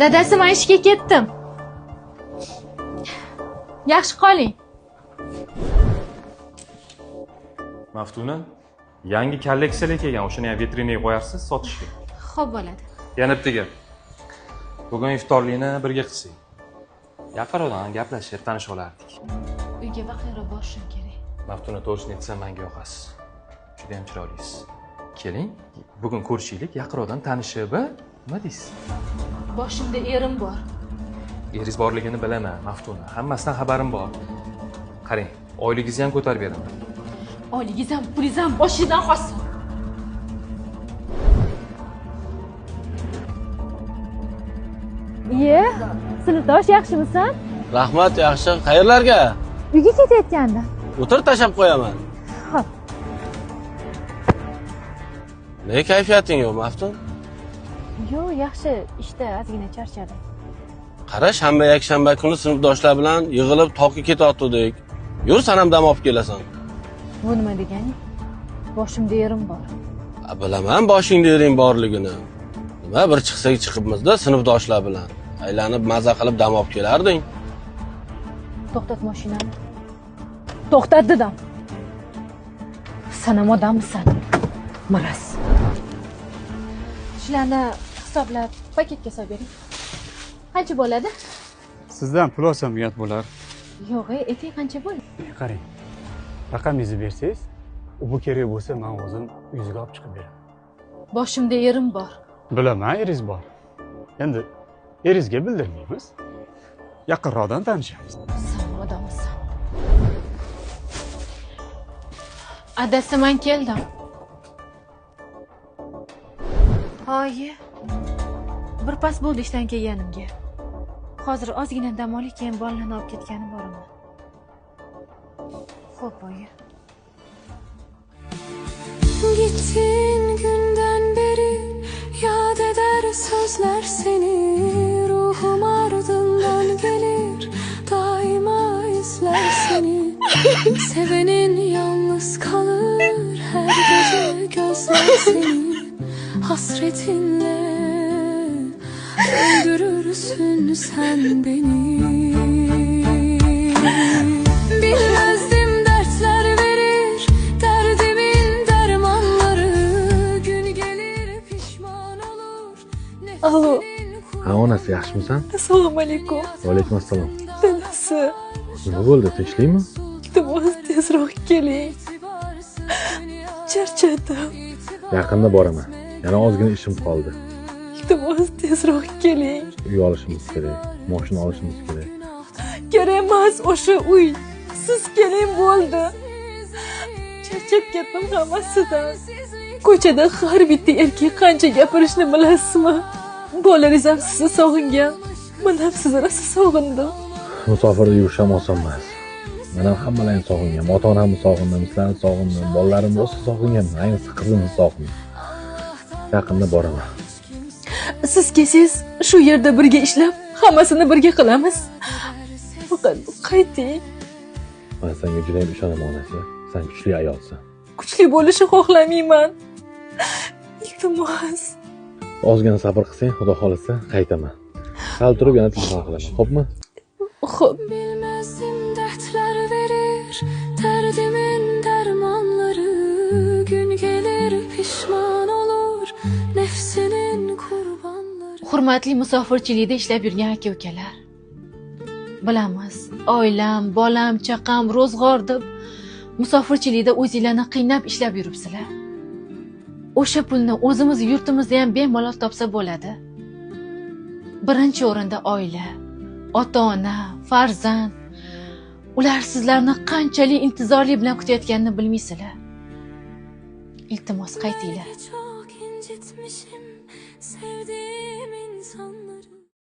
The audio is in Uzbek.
Dadasi, men ishga ketdim. Yaxshi qoling. Maftuna, yangi kolleksiyalar kelgan, o'shani ham vitrinaga qo'yarsiz sotishga. Xo'p bo'ladi. Yana bitta gap. Bugun iftorlikni birga qilsak. Yaqinroqdan gaplashib, tanisha olardik. Uyga vaqtinroq borishim kerak. Maftuna, to'g'risini aytsam, menga yoqasiz. Juda ham chiroylisiz. Keling, bugun ko'rishaylik, yaqinroqdan tanishib, nima deysiz? Boshimda erim bor. Eringiz borligini bilaman, Maftuna. Hammasidan xabarim bor. Qarang, oyligingizni ham ko'tarib beraman. Oyligingiz ham, pulingiz ham boshingizdan qolsin. Iye, sinfdosh, yaxshimisan? Rahmat, yaxshi. Qayerlarga? Uyga ketayotgandim. O'tir, tashab qo'yaman. Xo'p. Ne kayfiyating yo'q, Maftun? Yo'q, yaxshi, ishda ozgina charchadim. Qara, shanba, yakshanba kuni sinfdoshlar bilan yig'ilib toqqa ketayotgandik. Yur, sen ham dam olib kelasan. Bu nima degani? Boshimda erim bor. Bilaman boshingda ering borligini. Nima bir chiqsak chiqibmiz-da sinfdoshlar bilan. Aylanib maza qilib dam olib kelarding. To'xtat mashinani. To'xtat dedim. Sen ham odammisan. Maraz. Shularni hisoblab paketga solib bering. Qancha bo'ladi? Sizdan pul olsam uyat bo'lar. Yo'q, ayting qancha bo'ladi? Qarang. Raqamingizni bersangiz, u bu kerak bo'lsa, men o'zim uyingizga olib chiqib beraman. Boshimda erim bor. Bilaman, eringiz bor. Endi eringizga bildirmaymiz. Yaqinroqdan tanishamiz. Sen odamsan. Adasi, men keldim. Oyi, bir pas bo'ldi ishdan kelganimga. Hozir ozgina dam olib, keyin bolalarni olib ketgani boraman. Xo'p, oyi. Gittiğin günden beri yad eder sözler seni. Ruhum ardından gelir, daima izler seni. Sevenin yalnız kalır, her gece gözler seni. Hasretinle öldürürsün sen beni. Bilmezdim dertler verir, derdimin dermanları. Gün gelir pişman olur. Alo. Ha, onasi, yaxshimisan? Assalomu alaykum. Va alaykum assalom. Dadasi. Nima bo'ldi, tinchlikmi? Iltimos, tezroq keling. Charchadim. Yaqinda boraman. Yana ozgina ishim qoldi. Iltimos, tezroq keling. Uy olishimiz kerak, mashina olishimiz kerak. Kerak emas o'sha uy. Siz keling bo'ldi. Charchab ketdim hammasidan. Ko'chada har bitta erkak qancha gapirishni bilasizmi? Bolalaringiz ham sizni sog'ingan. Men ham sizni rosa sog'indim. Musofirda yurish ham oson emas. Men ham hammalarini sog'inganman. Ota-onamni sog'indim, sizlarni sog'indim, bolalarimni rosa sog'inganman, ayniqsa qizimni sog'indim. Yaqinda boraman. Siz kelsangiz, shu yerda birga ishlab, hammasini birga qilamiz. Faqat qayting. Men senga juda ham ishonaman, onasi. Sen kuchli ayolsan. Kuchli bo'lishni xohlamayman. Iltimos. Ozgina sabr qilsang, Xudo xolasa qaytaman. Hali turib yana telefon qilaman, xo'pmi? Xo'p. Bilmezdim dertler verir, derdimin dermanları. Gün gelir pişman olur, nefsinin kurbanları. Hurmatli musofirchilikda ishlab yurgan aka-ukalar. Bilamiz, oilam, bolam, chaqam, ro'zg'or deb musofirchilikda o'zinglarni qiynab ishlab yuribsizlar. O'sha pulni o'zimiz yurtimizda ham bemalol topsa bo'ladi. Birinchi o'rinda oila, ota-ona, farzand. Ular sizlarni qanchalik intizorlik bilan kutayotganini bilmaysizlar. Iltimos, qaytinglar.